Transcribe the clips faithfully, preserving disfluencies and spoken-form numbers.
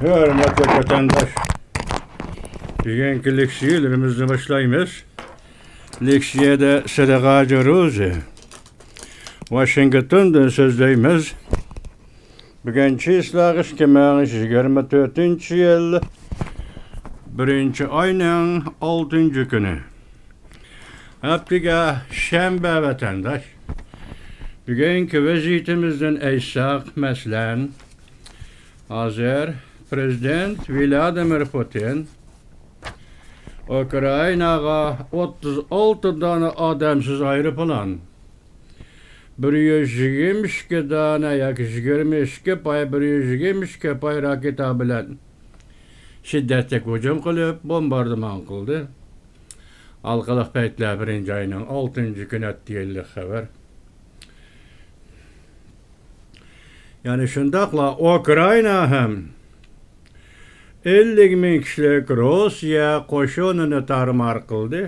ھۆرمەتلىك ۋەتەنداش، بۈگۈنكى لېكسىيەلىرىمىزنى باشلايمىز. لېكسىيەدە سەدىقە جەروزى، ۋاشىنگتوندىن سۆزلەيمىز. بۈگۈن چىسلاغ ئىككى مىڭ يىگىرمە تۆتىنچى يىل، بىرىنچى ئاينىڭ ئالتىنچى كۈنى. ھەپتىگە شەنبە ۋەتەنداش. بۈگۈنكى ۋەزىيىتىمىزدىن ئېيتساق، مەسىلەن، ھازىر پرېزىدېنت ۋلادىمىر پۇتىن ئۇكرائىناغا ئوتتۇز ئالتە دانە ئادەمسىز ئايروپىلان، بىر يۈز يىگىرمە ئىككى دانە ياكى يىگىرمە ئىككى پاي، بىر يۈز يىگىرمە ئىككى پاي راكېتا بىلەن شىددەتلىك ھۇجۇم قىلىپ، بومباردىمان قىلدى. ھالقىلىق پەيتلەر بىرىنچى ئاينىڭ ئالتىنچى كۈنى ئەتىگەنلىك خەۋەر. يەنە شۇنداقلا ئۇكرائىنا ھەم ئەللىك مىڭ كىشىلىك روسىيە قوشۇنىنى تارمار قىلدى.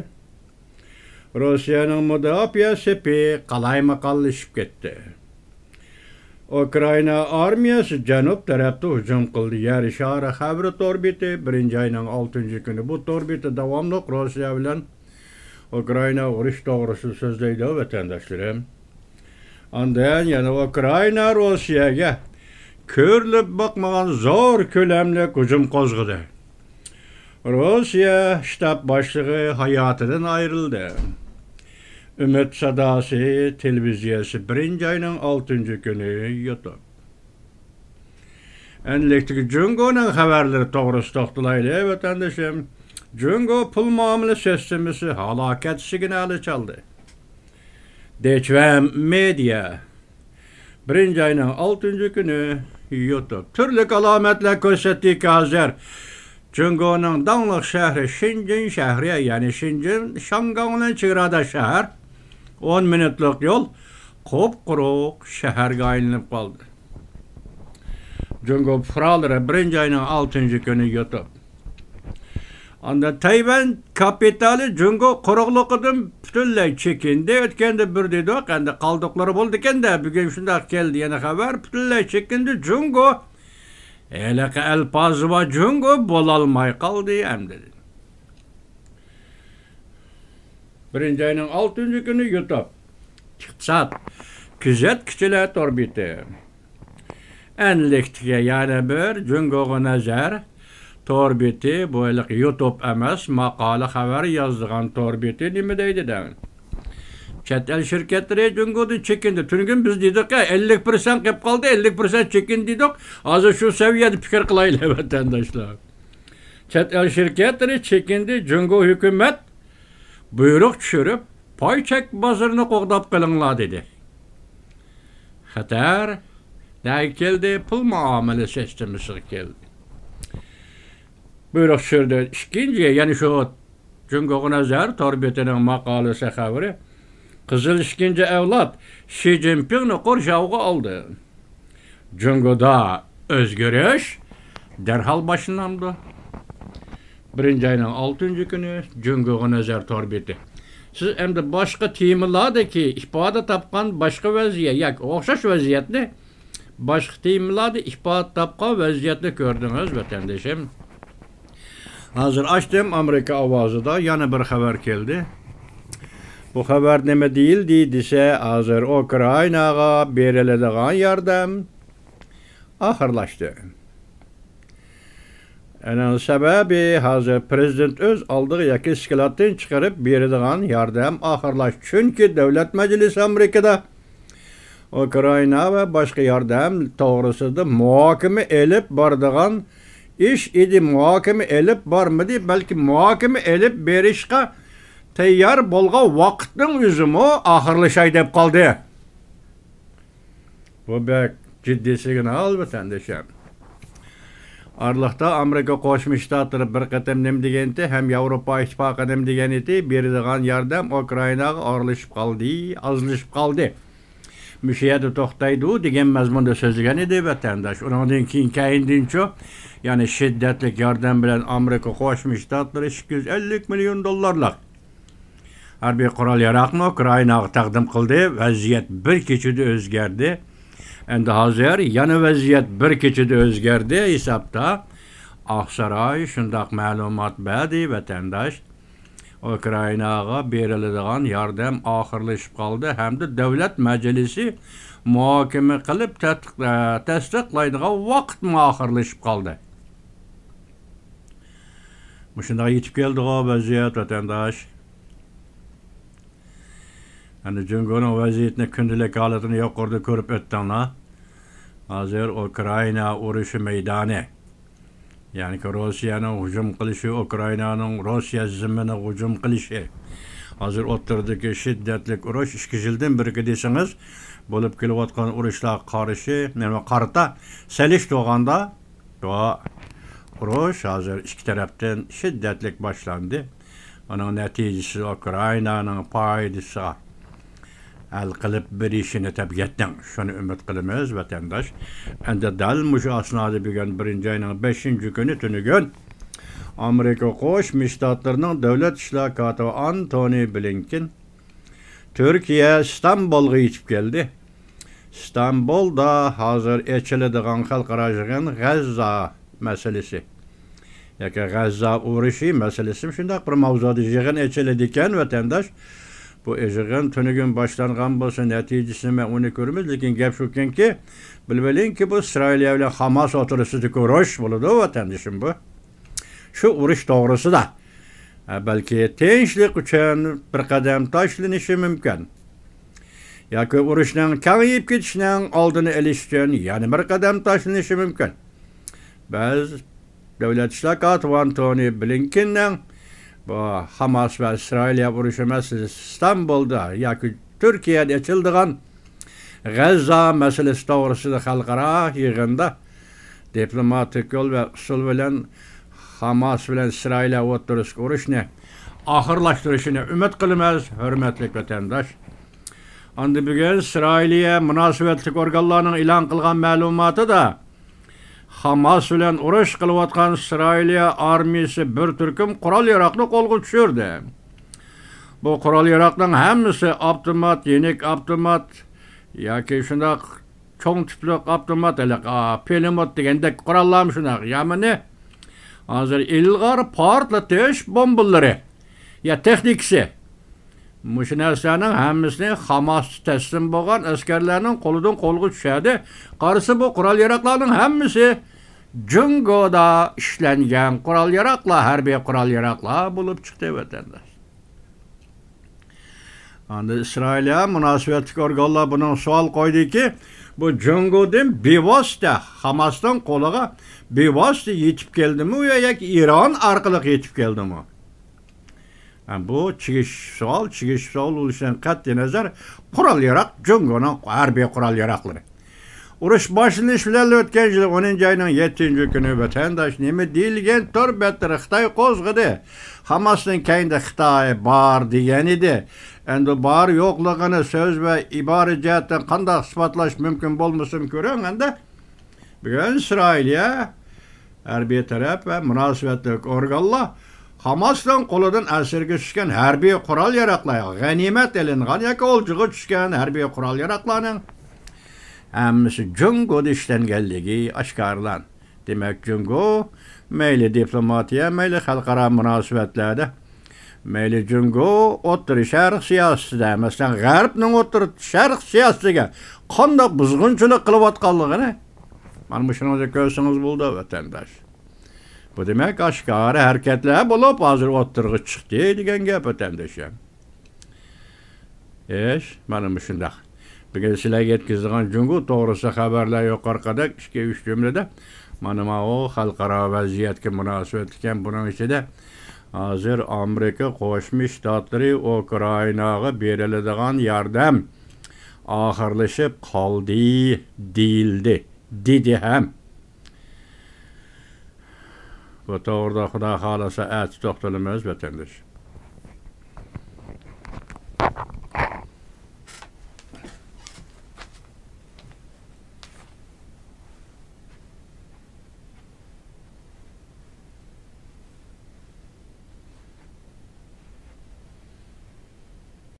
روسىيەنىڭ مۇداپىئە سېپى قالايمىقانلىشىپ كەتتى. ئۇكرائىنا ئارمىيەسى جەنۇب تەرەپتە ھۇجۇم قىلدى. يەر شارى خەۋىرى تور بېتى، بىرىنچى ئاينىڭ ئالتىنچى كۈنى. بۇ تور بېتى داۋاملىق روسىيە بىلەن ئۇكرائىنا ئۇرۇش توغرىسىدا سۆزلەيدۇ، ۋەتەنداشلىرىم. ئاندىن يەنە ئۇكرائىنا روسىيەگە كۆرۈلۈپ باقمىغان زور كۆلەملىك ھۇجۇم قوزغىدى. روسىيە شتاب باشلىقى ھاياتىدىن ئايرىلدى. ئۈمىد ساداسى تېلېۋىزىيەسى، بىرىنچى ئاينىڭ ئالتىنچى كۈنى، يۇتۇب. ئەنلىكتىكى جۇڭگونىڭ خەۋەرلىرى توغرىسىدا توختىلايلى، ۋەتەندىشىم. جۇڭگو پۇل مۇئامىلە سىستېمىسى ھالاكەت سىگنالى چالدى. دېيچۈەن مېدىيا، بىرىنچى ئاينىڭ ئالتىنچى كۈنى، يۇتۇب. تۈرلۈك ئالامەتلەر كۆرسەتتىكى، ھازىر جۇڭگونىڭ داڭلىق شەھىرى شېنجېن شەھىرى، يەنى شېنجېن شاڭگاڭ بىلەن چېگراداش شەھەر، ئون مىنۇتلۇق يول، قۇپقۇرۇق شەھەرگە ئايلىنىپ قالدى. جۇڭگو پۇقرالىرى، بىرىنچى ئاينىڭ ئالتىنچى كۈنى، يۇتۇب. ئاندىن تەيۋەن كاپىتالى جۇڭگو قۇرۇقلۇقىدىن پۈتۈنلەي چېكىندى. ئۆتكەندە بىر دېدۇق، ئەمدى قالدۇقلىرى بولىدىكەن-دە، بۈگۈن شۇنداق كەلدى يەنە خەۋەر، پۈتۈنلەي چېكىندى. جۇڭگو ھېلىقى ئەلپازىۋا جۇڭگو بولالماي قالدى ئەمدى. بىرىنچى ئاينىڭ ئالتىنچى كۈنى، يۇتۇب. ئىقتىساد كۆزەتكۈچىلەر تور بېتى. ئەنلىكتىكى يەنە بىر جۇڭگوغا نەزەر تور بېتى، بۇ ھېلىقى يۇتۇب ئەمەس، ماقالە، خەۋەر يازىدىغان تور بېتى نېمە دەيدۇ دەڭ؟ چەت ئەل شىركەتلىرى جۇڭگودىن چېكىندى. تۈنۈگۈن بىز دېدۇق، ئەللىك پىرسەنت قېلىپ قالدى، ئەللىك پىرسەنت چېكىندى دېدۇق. ھازىر شۇ سەۋىيەدە پىكىر قىلايلى، ۋەتەنداشلار. چەت ئەل شىركەتلىرى چېكىندى، جۇڭگو ھۆكۈمەت بۇيرۇق چۈشۈرۈپ، پاي چەك بازىرىنى قوغداپ قېلىڭلار دېدى. خەتەر نەگە كەلدى؟ پۇل مۇئامىلە سىستېمىسىغا كەلدى. بۇيرۇق چۈشۈردى. ئىككىنچى، يەنە شۇ جۇڭگوغا نەزەر تور بېتىنىڭ ماقالىسى خەۋىرى، قىزىل ئىككىنچى ئەۋلاد شى جىنپىڭنى قورشاۋغا ئالدى. جۇڭگودا ئۆزگىرىش دەرھال باشلىنامدۇ؟ بىرىنچى ئاينىڭ ئالتىنچى كۈنى، جۇڭگوغا نەزەر تور بېتى. سىز ئەمدى باشقا تېمىلاردىكى ئىپادە تاپقان باشقا ۋەزىيەت ياكى ئوخشاش ۋەزىيەتنى، باشقا تېمىلاردا ئىپادە تاپقان ۋەزىيەتنى كۆردىڭىز، ۋەتەندىشىم. ھازىر ئاچتىم، ئامېرىكا ئاۋازىدا يەنە بىر خەۋەر كەلدى. بۇ خەۋەر نېمە دېيىلدى دېسە، ھازىر ئۇكرائىناغا بېرىلىدىغان ياردەم ئاخىرلاشتى. ئۇنىڭ سەۋەبى، ھازىر پىرېزىدېنت ئۆز ئالدىغا ياكى سكلاتتىن چىقىرىپ بېرىدىغان ياردەم ئاخىرلاشتى. چۈنكى دۆلەت مەجلىسى ئامېرىكىدا ئۇكرائىنا ۋە باشقا ياردەم توغرىسىدا مۇھاكىمە ئېلىپ بارىدىغان ئىش ئىدى. مۇھاكىمە ئېلىپ بارمىدى، بەلكى مۇھاكىمە ئېلىپ بېرىشقا تەييار بولغان ۋاقىتنىڭ ئۆزىمۇ ئاخىرلىشاي دەپ قالدى. بۇ بەك جىددىي سىگنال، ۋەتەندىشىم. ئارىلىقتا ئامېرىكا قوشما شتاتلىرى بىر قېتىم نېمە دېگەنتى، ھەم ياۋروپا ئىتتىپاقى نېمە دېگەنتى، بېرىدىغان ياردەم ئۇكرائىناغا ئارىلىشىپ قالدى، ئازلىشىپ قالدى. مۇشۇ يەردە توختايدۇ دېگەن مەزمۇندا سۆزلىگەن ئىدى ۋەتەنداش. ئۇنىڭدىن كېيىن، كەينىدىنچۇ، يەنى شىددەتلىك ياردەم بىلەن ئامېرىكا قوشما شتاتلىرى ئىككى يۈز ئەللىك مىليون دوللارلىق ھەربىي قورال ياراغنى ئۇكرائىناغا تەقدىم قىلدى. ۋەزىيەت بىر كېچىدە ئۆزگەردى. ئەمدى ھازىر يەنە ۋەزىيەت بىر كېچىدە ئۆزگەردى. ھېسابتا ئاقساراي شۇنداق مەلۇمات بەردى، ۋەتەنداش. ئۇكرائىناغا بېرىلىدىغان ياردەم ئاخىرلىشىپ قالدى ھەمدە دۆلەت مەجلىسى مۇھاكىمە قىلىپ تەتىق-، تەستىقلايدىغان ۋاقىتمۇ ئاخىرلىشىپ قالدى. مۇشۇنداق يېتىپ كەلدىغۇ ۋەزىيەت، ۋەتەنداش. ئەنە جۇڭگونىڭ ۋەزىيىتىنى، كۈندىلىك ھالىتىنى يۇقىرىدا كۆرۈپ ئۆتتۈڭلار. ھازىر ئۇكرائىنا ئۇرۇشى مەيدانى. يەنىكى روسىيەنىڭ ھۇجۇم قىلىشى، ئۇكرائىنانىڭ روسىيە زېمىنىغا ھۇجۇم قىلىشى. ھازىر ئوتتۇرىدىكى شىددەتلىك ئۇرۇش ئىككى يىلدىن بېرىكى دېسىڭىز، بولۇپ كېلىۋاتقان ئۇرۇشلارغا قارشى، نېمە، قارىتا سېلىشتۇرغاندا، بۇ ئۇرۇش ھازىر ئىككى تەرەپتىن شىددەتلىك باشلاندى. ئۇنىڭ نەتىجىسى ئۇكرائىنانىڭ پايدىسىغا ھەل قىلىپ بېرىشىنى تەبىئەتنىڭ، شۇنى ئۈمىد قىلىمىز، ۋەتەنداش. ئەمدى دەل مۇشۇ ئەسنادا بۈگۈن بىرىنچى ئاينىڭ بەشىنچى كۈنى تۈنۈگۈن ئامېرىكا قوشما شتاتلىرىنىڭ دۆلەت ئىشلار كاتىپى ئانتونى بلىنكېن تۈركىيە ئىستانبۇلغا يېتىپ كەلدى. ئىستانبۇلدا ھازىر ئېچىلىدىغان خەلقئارا يىغىن غەززا مەسىلىسى ياكى غەززا ئۇرۇشى مەسىلىسى شۇنداق بىر ماۋزۇدا يىغىن ئېچىلىدىكەن، ۋەتەنداش. بۇ يىغىن تۈنۈگۈن باشلانغان بولسا، نەتىجىسىنى مەن ئۇنى كۆرىمىز، لېكىن گەپ شۇكەنكى، بىلىۋېلىڭكى، بۇ ئىسرائىلىيە بىلەن خاماس ئوتتۇرىسىدىكى ئۇرۇش بولىدۇ، ۋەتەندىشىم، بۇ. شۇ ئۇرۇش توغرىسىدا، ھە، بەلكى تىنچلىق ئۈچۈن بىر قەدەم تاشلىنىشى مۇمكىن. ياكى ئۇرۇشنىڭ كېڭىيىپ كېتىشىنىڭ ئالدىنى ئېلىش ئۈچۈن يەنە بىر قەدەم تاشلىنىشى مۇمكىن. بەز دۆلەت ئىشلار كاتىپى ئانتونى بلىنكېننىڭ بۇ خاماس ۋە ئىسرائىلىيە ئۇرۇشى مەسىلىسى ئىستانبۇلدا ياكى تۈركىيەدە ئېچىلىدىغان غەززا مەسىلىسى توغرىسىدا خەلقئارا يىغىندا دىپلوماتىك يول ۋە ئۇسۇل بىلەن خاماس بىلەن ئىسرائىلىيە ئوتتۇرىسىدىكى ئۇرۇشنى ئاخىرلاشتۇرۇشىنى ئۈمىد قىلىمىز، ھۆرمەتلىك ۋەتەنداش. ئاندىن بۈگۈن ئىسرائىلىيە مۇناسىۋەتلىك ئورگانلارنىڭ ئېلان قىلغان مەلۇماتىدا، خاماس بىلەن ئۇرۇش قىلىۋاتقان ئىسرائىلىيە ئارمىيىسى بىر تۈركۈم قورال-ياراغنى قولغا چۈشۈردى. بۇ قورال-ياراغنىڭ ھەممىسى ئاپتومات، يېنىك ئاپتومات ياكى شۇنداق چوڭ تىپلىق ئاپتومات، ھېلىقى، ئا، پىلىموت دېگەندەك قوراللارمۇ شۇنداق، يامىنى. ھازىر ئىلغار پارتلىتىش بومبىلىرى يا تېخنىكىسى. مۇشۇ نەرسىلەرنىڭ ھەممىسىنى خاماسقا تەسلىم بولغان ئەسكەرلەرنىڭ قولىدىن قولغا چۈشەردى. قارىسا، بۇ قورال-ياراغلارنىڭ ھەممىسى جۇڭگودا ئىشلەنگەن قورال-ياراغلار، ھەربىي قورال-ياراغلار بولۇپ چىقتى، ۋەتەنداش. ئاندىن ئىسرائىلىيە مۇناسىۋەتلىك ئورگانلار بۇنىڭ سوئال قويدىكى، بۇ جۇڭگودىن بىۋاسىتە خاماسنىڭ قولىغا بىۋاسىتە يېتىپ كەلدىمۇ يا ياكى ئىران ئارقىلىق يېتىپ كەلدىمۇ؟ ھە، بۇ چىگىش سوئال، چىگىش سوئال بولۇشىدىن قەتئىينەزەر، قورال-ياراغ، جۇڭگونىڭ ھەربىي قورال-ياراغلىرى. ئۇرۇش باشلىنىش بىلەن ئۆتكەن يىل ئونىنچى ئاينىڭ يەتتىنچى كۈنى، ۋەتەنداش، نېمە دېيىلگەن تور بەتلىرى خىتاي قوزغىدى. خاماسنىڭ كەينىدە خىتاي بار دېگەن ئىدى. ئەمدى بار يوقلۇقىنى سۆز ۋە ئىبارە جەھەتتىن قانداق ئىسپاتلاش مۇمكىن بولمىسۇن، كۆرۈڭ ئەمدى. بۈگۈن ئىسرائىلىيە ھەربىي تەرەپ ۋە مۇناسىۋەتلىك ئورگانلار خاماسنىڭ قولىدىن ئەسىرگە چۈشكەن ھەربىي قورال-ياراغلار، غەنىيمەت ئېلىنغان ياكى ئولجىغا چۈشكەن ھەربىي قورال-ياراغلارنىڭ ھەممىسى جۇڭگودا ئىشلەنگەنلىكى ئاشكارىلاندى. دېمەك، جۇڭگو مەيلى دىپلوماتىيە، مەيلى خەلقئارا مۇناسىۋەتلەردە، مەيلى جۇڭگو ئوتتۇرا شەرق سىياسىتىدە، مەسىلەن، غەربنىڭ ئوتتۇرا شەرق سىياسىتىگە قانداق بۇزغۇنچىلىق قىلىۋاتقانلىقىنى مانا مۇشۇنىڭدا كۆرسىڭىز بولىدۇ، ۋەتەنداش. بۇ دېمەك ئاشكارا ھەرىكەتلەر بولۇپ، ھازىر ئوتتۇرىغا چىقتى دېگەن گەپ، ۋەتەنداشلار. ئىش مانا مۇشۇنداق. بۈگۈن سىلەرگە يەتكۈزىدىغان جۇڭگو توغرىسىدا خەۋەرلەر يۇقىرىقىدەك ئىككى، ئۈچ جۈملىدە مانا ماۋۇ خەلقئارا ۋەزىيەتكە مۇناسىۋەتلىككەن. بۇنىڭ ئىچىدە ھازىر ئامېرىكا قوشما شتاتلىرى ئۇكرائىناغا بېرىلىدىغان ياردەم ئاخىرلىشىپ قالدى دېيىلدى، دېدى ھەم. بۇ توغرىدا خۇدا خالىسا ئەتە توختىلىمىز، ۋەتەنداش.